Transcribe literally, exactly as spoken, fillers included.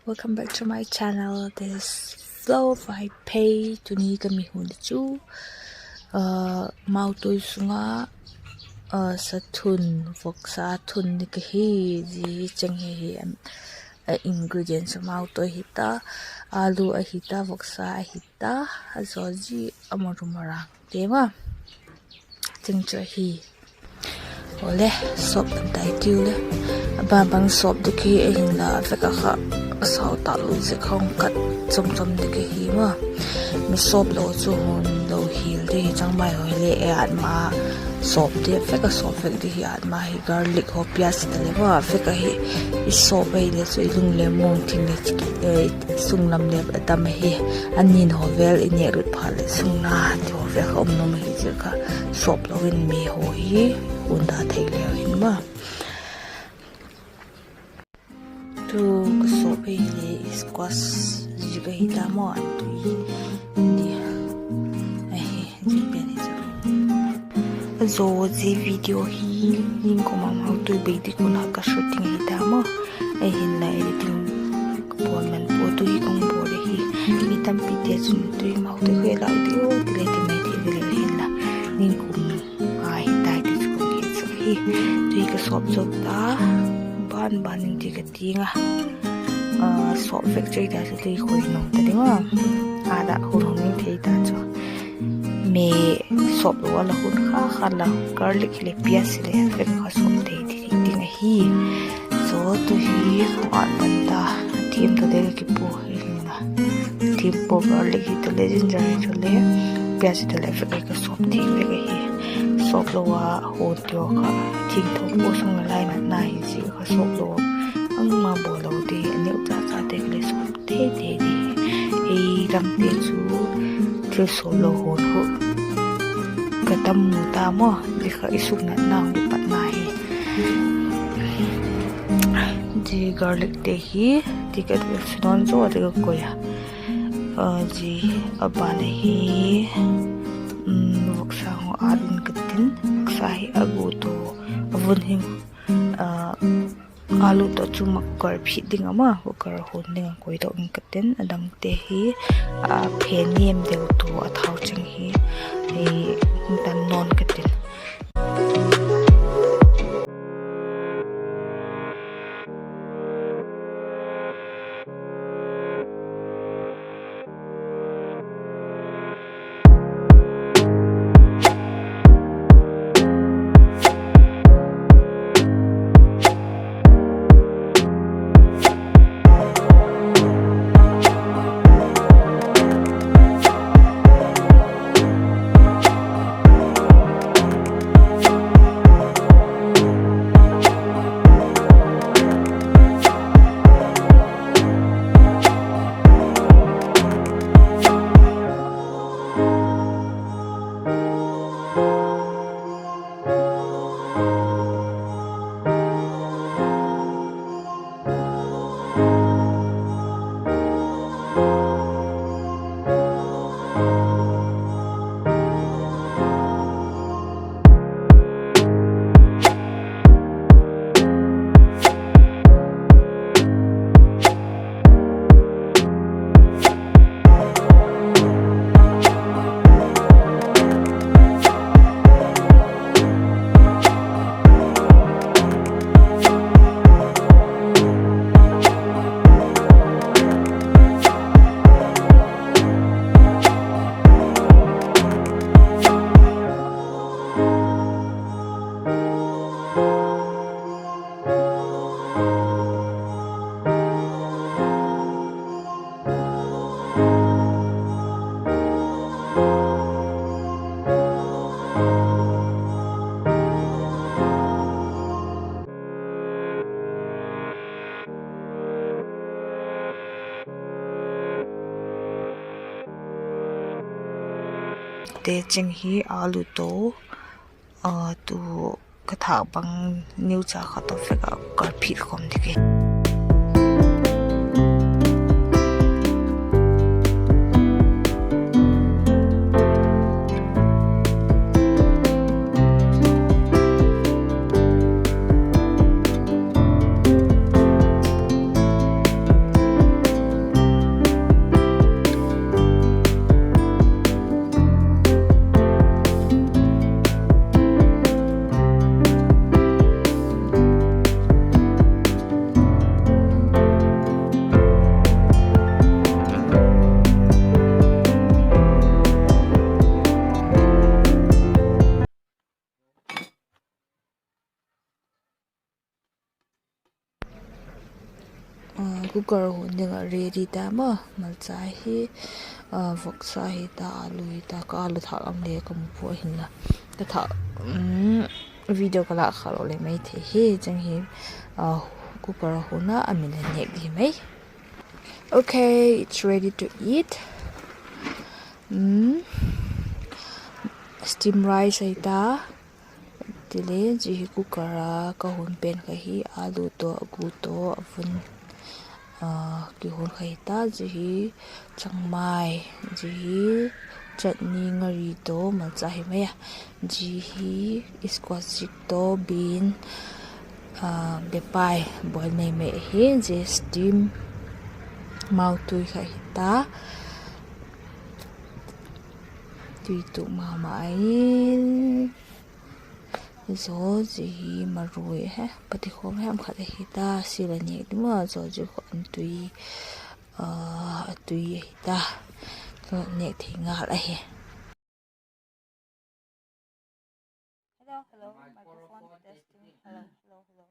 Welcome back to my channel. This is Flo Vaiphei. Tuni ka mi hun chu, uh, mautui sung ah, uh, sathun, voksa thun ding ka hi. Zia cheng hi hi, em, uh, ingredients mautui ahi ta, alu ahi ta, voksa ahi ta, a zaw zi a marum a rang te ma. Cheng chu ahi. Awle, sawp ban tai tiu le. A ban bang sawp ding hi ahinla, a vek ah kha a sau ta lo zia kha hung kat chom chom ding ka hi ma. Mi sawp lo chu hun lo hil ding hi chang mai haw hile, e at ma sawp ding, vek ah sawp vek ding hi at ma hi garlic haw pias ta le ma, vek ah hi i sawp ahile chu i lung le muang thing le, eh, sunglam le a dam ahi. A nin haw vel i nêk lut phat leh sungna ti haw vel kha um nuam ahi ziak kha sawp lo in mi haw hi hun da thei leu hin ma. Tu ka sawp ahile squash zik ahi ta maw, an tui ni ahi, zik pen hi chu. A zaw zia video hi ning kum a mautui bei ding un a ka shooting ahi ta maw. Ahinla editing ka bawl man pua, tu hi ka hung bawl ahi. Mi tampite chun tui mautui kha la tiu ti le ti mai thei ve le hinla, ning kum a hi tai ti chu ka hetsau hi. Tu hi ka sawp zo ta, ban ban in ti ka tiang a, sawp vek chei ta chu tui khoi nuam ta ding a, a dah hun hung ding thei ta chu. Mi sawp lo a la hun kha kha la, garlic hile pias hile vek kha sawp thei ti ding ahi. Zaw tu hi a ban ta, thiam ta le ka kipua hi na. Thiam pua, garlic hi ta le, ginger hi ta le, pias hi ta le vek ka sawp thei vek ahi. Sawp lo a hun tiu kha, thiam tho pua sung a lai natna hi zi kha sawp lo a, ama bawl lo ti, a neu cha cha te le sawp thei thei di. Ei lamte chu thil sawp lo hun khu ka tam mu ta maw, zia kha i suknatna hung kipatna hi. Zia garlic te hi ti ka tu sunan zo a ti ka koi a. Zia a ban ahi, voksa hung at in ka tin, voksa hi a gu tu, a vun hi, alu tawh chu ma kar phit ding a ma, kar hun ding a koi tawh in ka tin, a dangte hi, a phe niam deu tu a thau cheng hi, ei, tan nawn ka tin. Te cheng hi alu to, tu ka thâk bang neu cha khat tawh vek ah kar phit khawm ding hi. Cooker hun ding ah ready ta maw, malcha hi, voksa hi ta, alu hi ta, ka alu thâk lam le ka mu pua hinla, ka thâk, video ka lâk kha lo le mai thei hi, chang hi, cooker hun a a min le nêk di mai. Okay, it's ready to eat. Steam rice ahi ta. Tile zia hi cooker a ka hun pen kha hi, alu tawh, gu tawh, a vun, kihun kha hi ta. Zia hi changmai, zia hi chutney, ngari tawh malcha hi mai a. Zia hi squash zig tawh, bean, bepai boil nei mai ahi. Zia steam mautui kha hi ta. Tui tuk ma ma in. Zaw zia hi marui he, patikhawm hem khat ahi ta, sil a nêk ding a, zaw zia kha an tui, a tui ahi ta. Nêk thei ngal ahi. Hello, hello, microphone testing. Hello, hello, hello.